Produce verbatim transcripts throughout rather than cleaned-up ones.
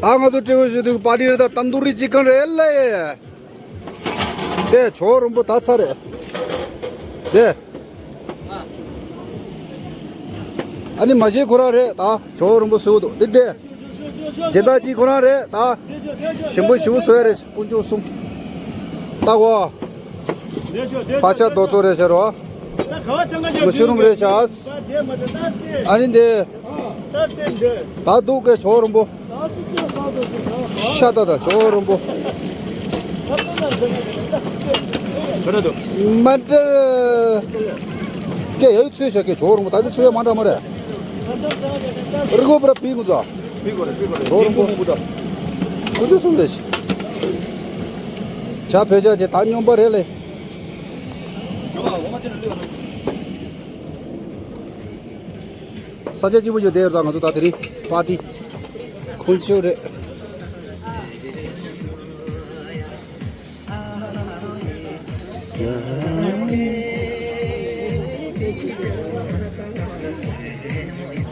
ད་ང་ཚོ་སྤྲེའུ་ཞུ་དུས་པར་ཊི་རེད། ད་ཏན་ཏུ་རི་ཅིག་ཁན་རེད་ལ། དེ་ཇོ་བོ་རིན་པོ་ད་ཚར་རེད། དེ། ཨ་ནི་མ་གཞི་ཁོ་རང་རེད། ད་ཇོ་བོ་རིན་པོ་སུ་འདུག་དེ་དེ། སྦྱིན་བདག་གཅིག་ཁོ་རང་རེད། ད་ཞིམ་པོ་ཞིམ་པོ་བཟོ་ཡ་རེད། དཀོན་མཆོག་གསུམ། ལྟ་གོ། ཕ་ཤ་རྡོ་ཚོ་རེད་ཤག་རོ། ལོ་ཤི་རུམ་རེད་ཤག་ཨ་ནི་འདི། ད་འདུག་གེ་ཇོ་བོ་རིན་པོ། ཤ་ད་ད་ཇོ་བོ་རིན་པོ། མ་འདྲ། ཀེ་ཡོད་ཚོད་ཤག་གེ་ཇོ་བོ་རིན་པོ། ད་འདི་ཚོད་མ་འདྲ་མ་རེད། རི་གོ་པ་ར་པི་གུ་ཛ། ཇོ་བོ་རིན་པོ། འུ་ཚོ་གསུམ་རེད་ཤག་ཇ་བོད་ཇ་ཇེ་ད་སྙོམས་པ་རེད་ལེ། ས་ཆ་སྐྱིད་པོ་ཞིག་བསྡད་ཡོད། ད་ང་ཚོ་ད་དེ་རིང་པར་ཊི་འཁོར་ཆོག་རེད།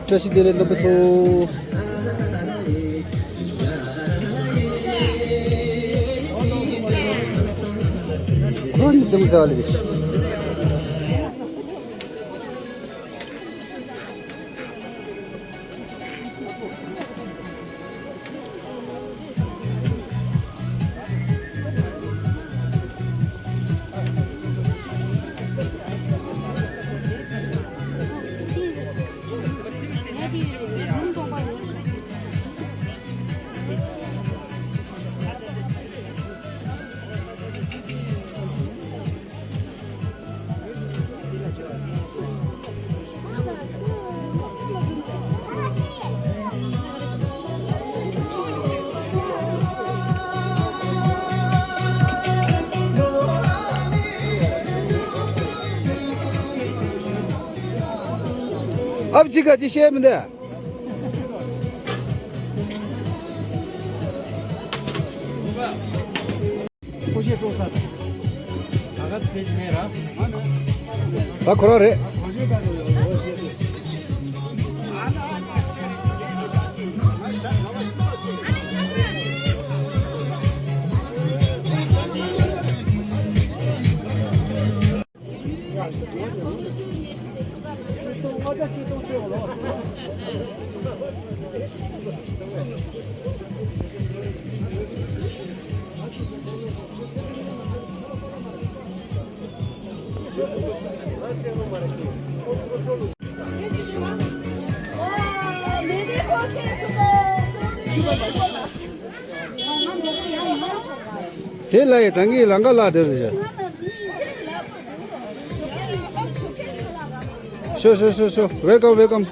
བཀྲ་ཤིས་བདེ་ལེགས་རྣམ་པ་ཚོ། ཁོ་ནི་ཙམ་ཟ་བ་ལས། ཨབ་ཅི་ག་ཅི་བཤད་མི་འདུག་ད་ཁོ་རང་རེད། དེ་ལ་ཡི་ད་ངའི་ལང་ཀ་ལ་འདིར་བཞག་ཤོ་ཤོ་ཤོ་ཤོ། ཝེལ་ཀམ། ཝེལ་ཀམ།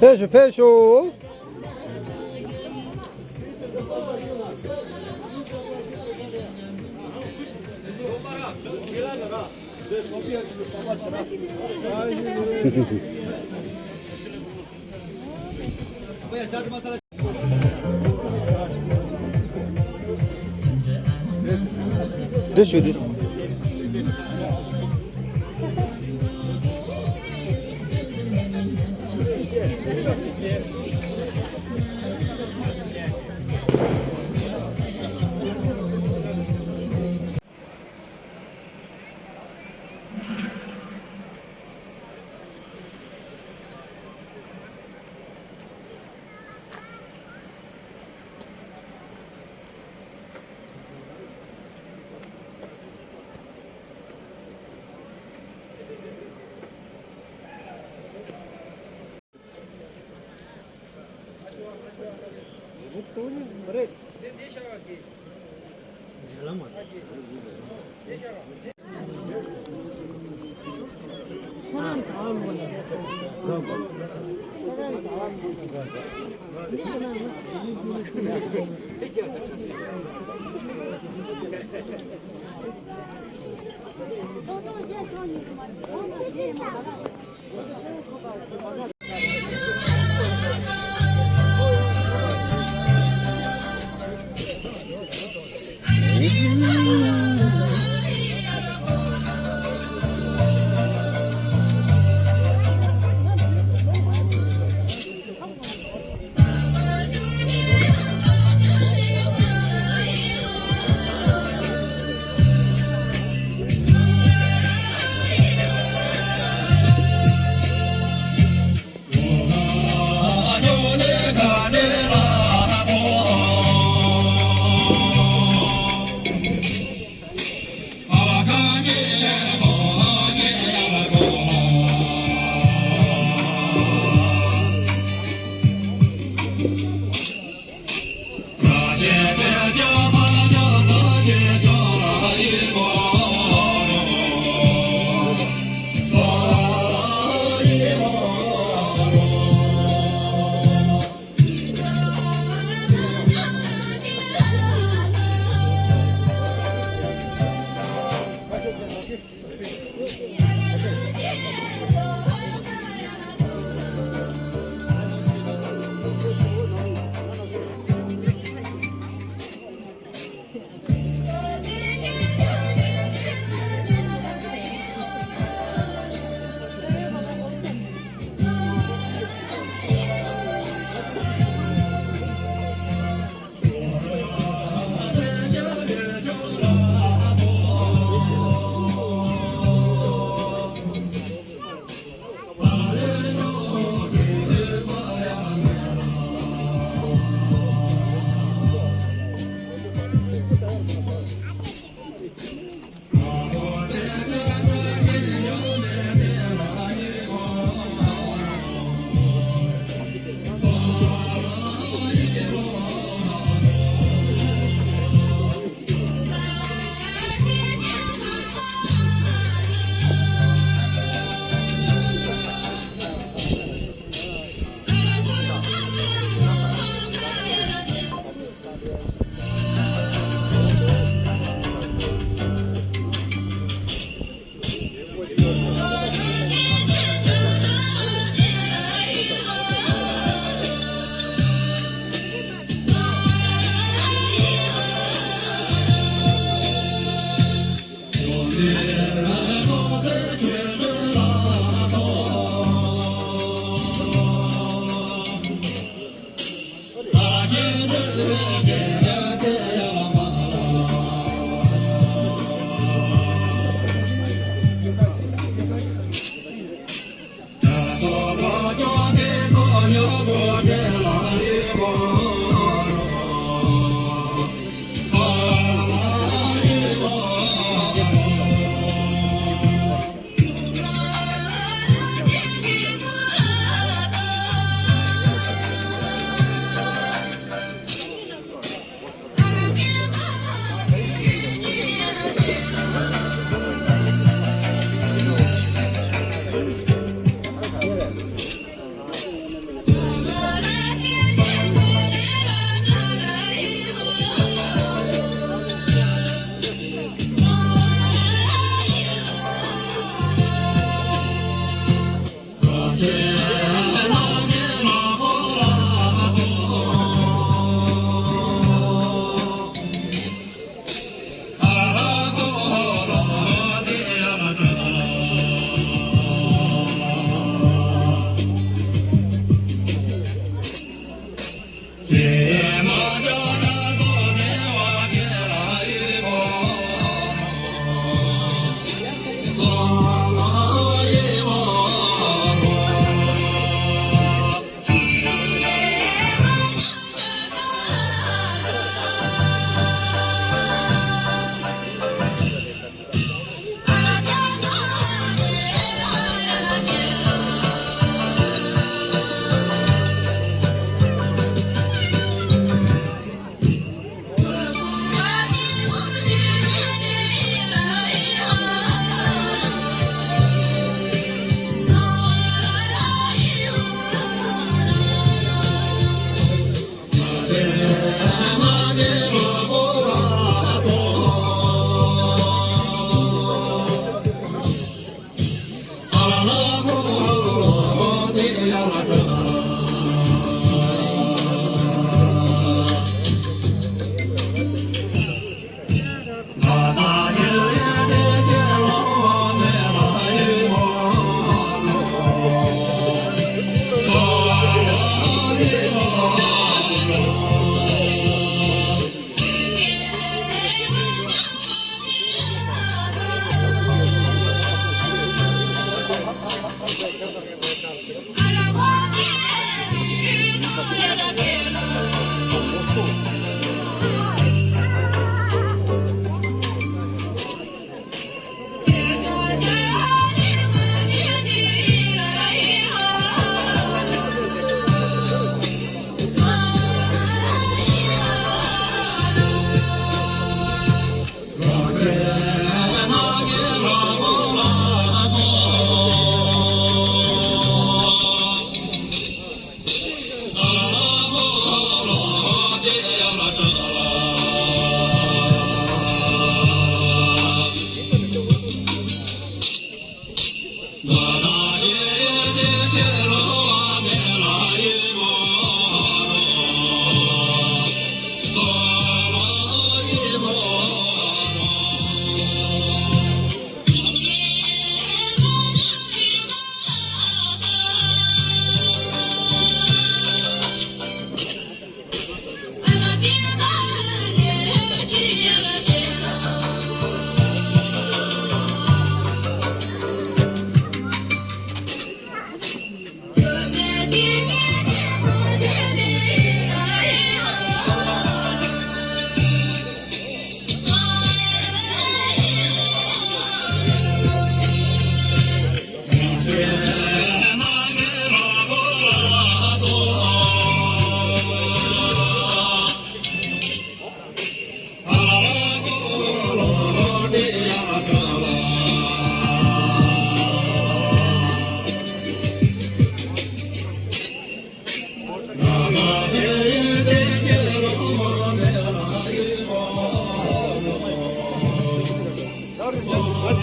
ཕེབས་ཤོག་ཕེབས་ཤོག་འདི་ཞུ་འདི།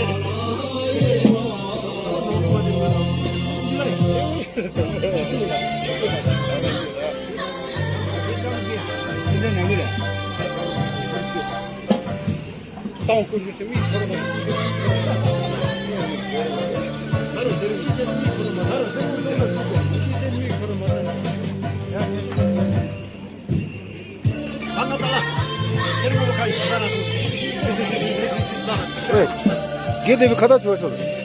ཨེ། རྒན་དེ་བའི་ཁ་བཏགས་བྱོས་བྱོས།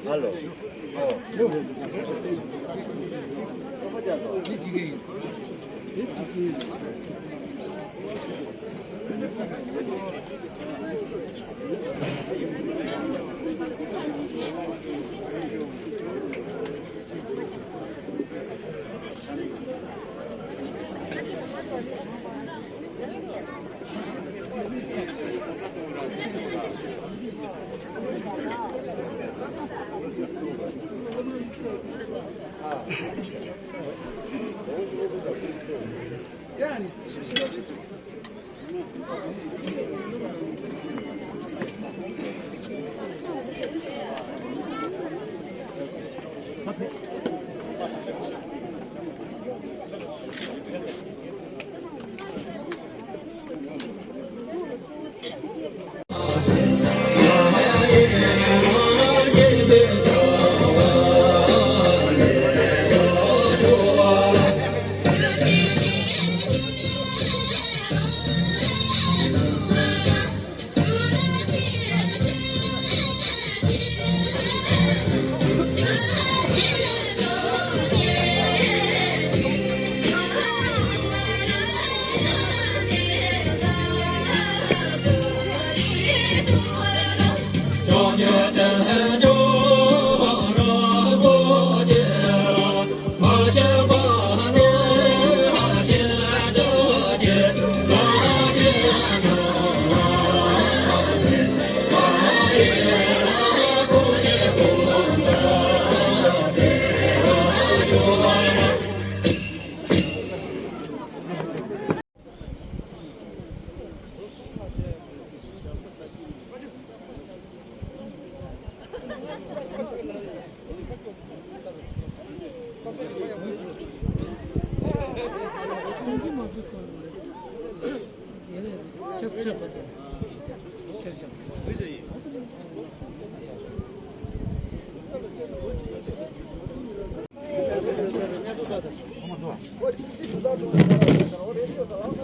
Hello. ད་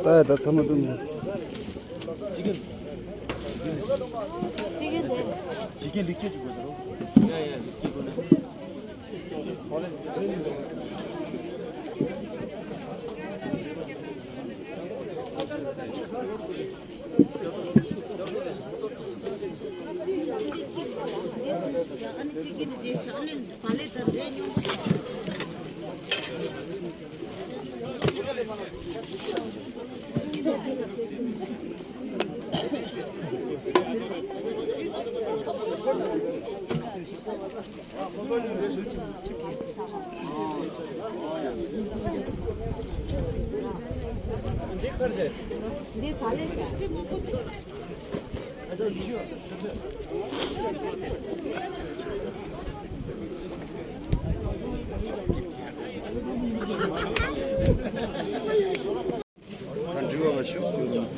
ཡ་ད་ཚང་མ་འདུག་ནས། ཇི་གེ་ལིག་ཁྱེད་ཅིག་དགོས་ཟེར་རོ། ཡ་ཡ་ལིག་ཁྱེད་དགོས་ན། ད་འགྲིག་པ་ལ་ཤུགས་བཅུག་དང་།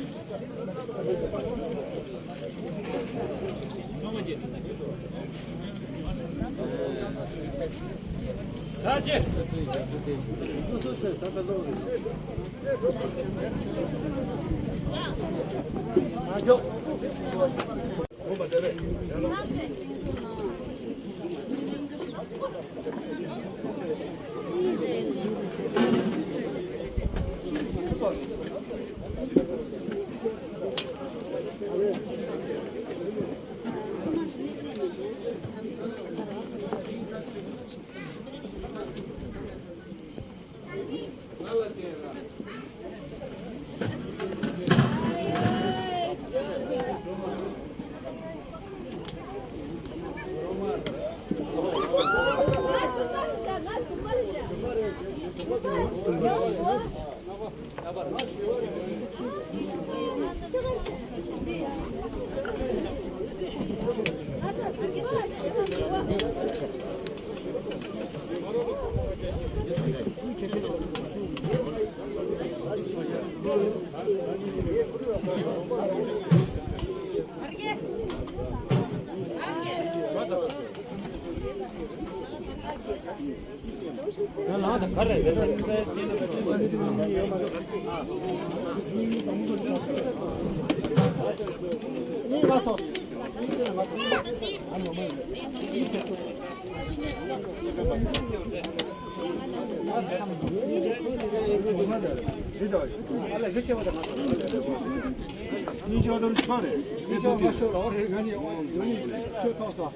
ཉིན་ཆོག་དོར་ཆོག་རེད། ཉིན་ཆོག་མ་ཤོར་རོགས་རེད། ང་ནི་ང་ནི་ཆོས་ཐོག་སོ།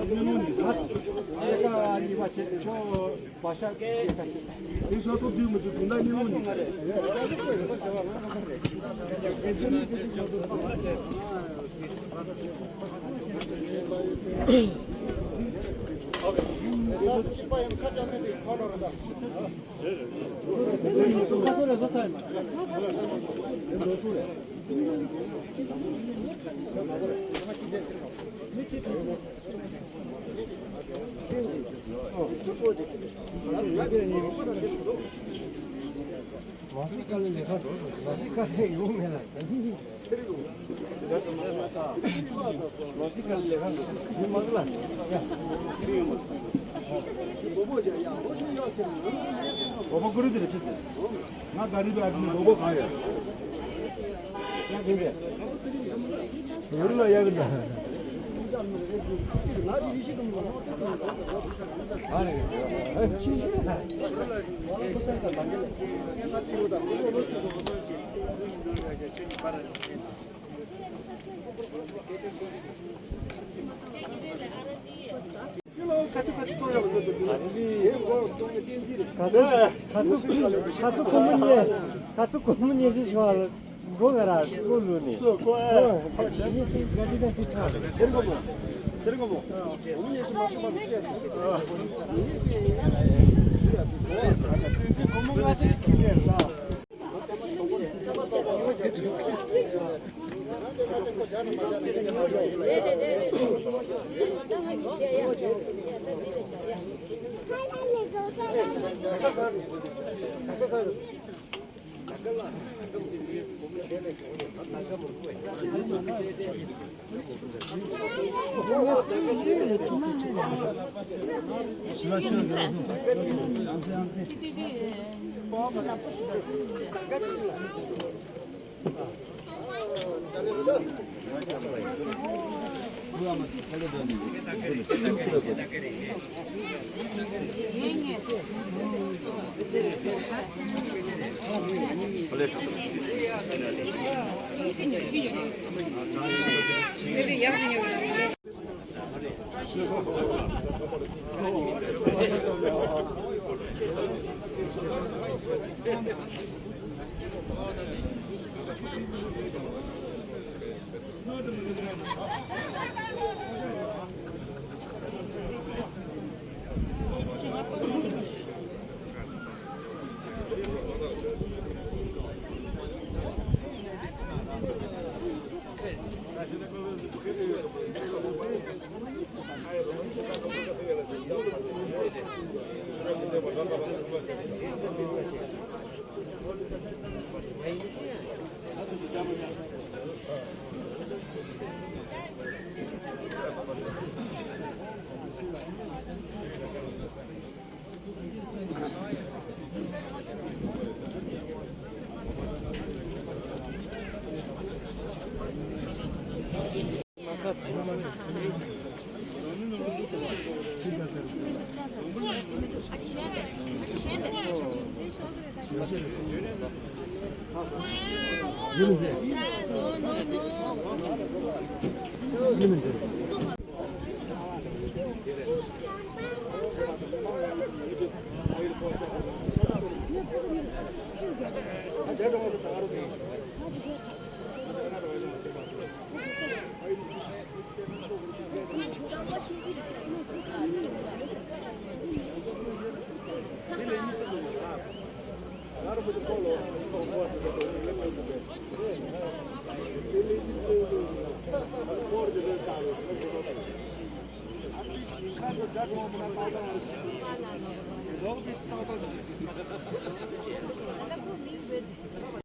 ཉིན་ལོ་ནི་ས། ཨེ་ཀ་གཉིས་པ་བྱེད་ཆོག་བ་ཤ་ཀེ་ཀ་བྱེད། ཉིན་ཆོག་ཏུ་བསྡུས་མི་འདུག་དགུང་ཟླ་ཉིན་ལོ་ནི་ང་རེད། ཁ་ཚུགས་ཁ་ཚུགས་ཁོ་མོ་ཉེ་ཁ་ཚུགས་ཁོ་མོ་ཉེ་ཞིག་ཤོག་ལ་འགྲོ་ག་ར་བློ་ལུས་ནས། སུ་ཁོ་ཨེ། ཉེ་ཏིང་ག་དི་ད་ཅི་ཆགས་རེད། ཟེར་གོ་མོ། ཟེར་གོ་མོ། ཁོ་མོ་ཉེ་ཞིག་མ་ཤོག་མ་ཤོག་ཅེས། ཁོ་མོ་ང་ཚོའི་ཁྱིམ་ནས་ལ།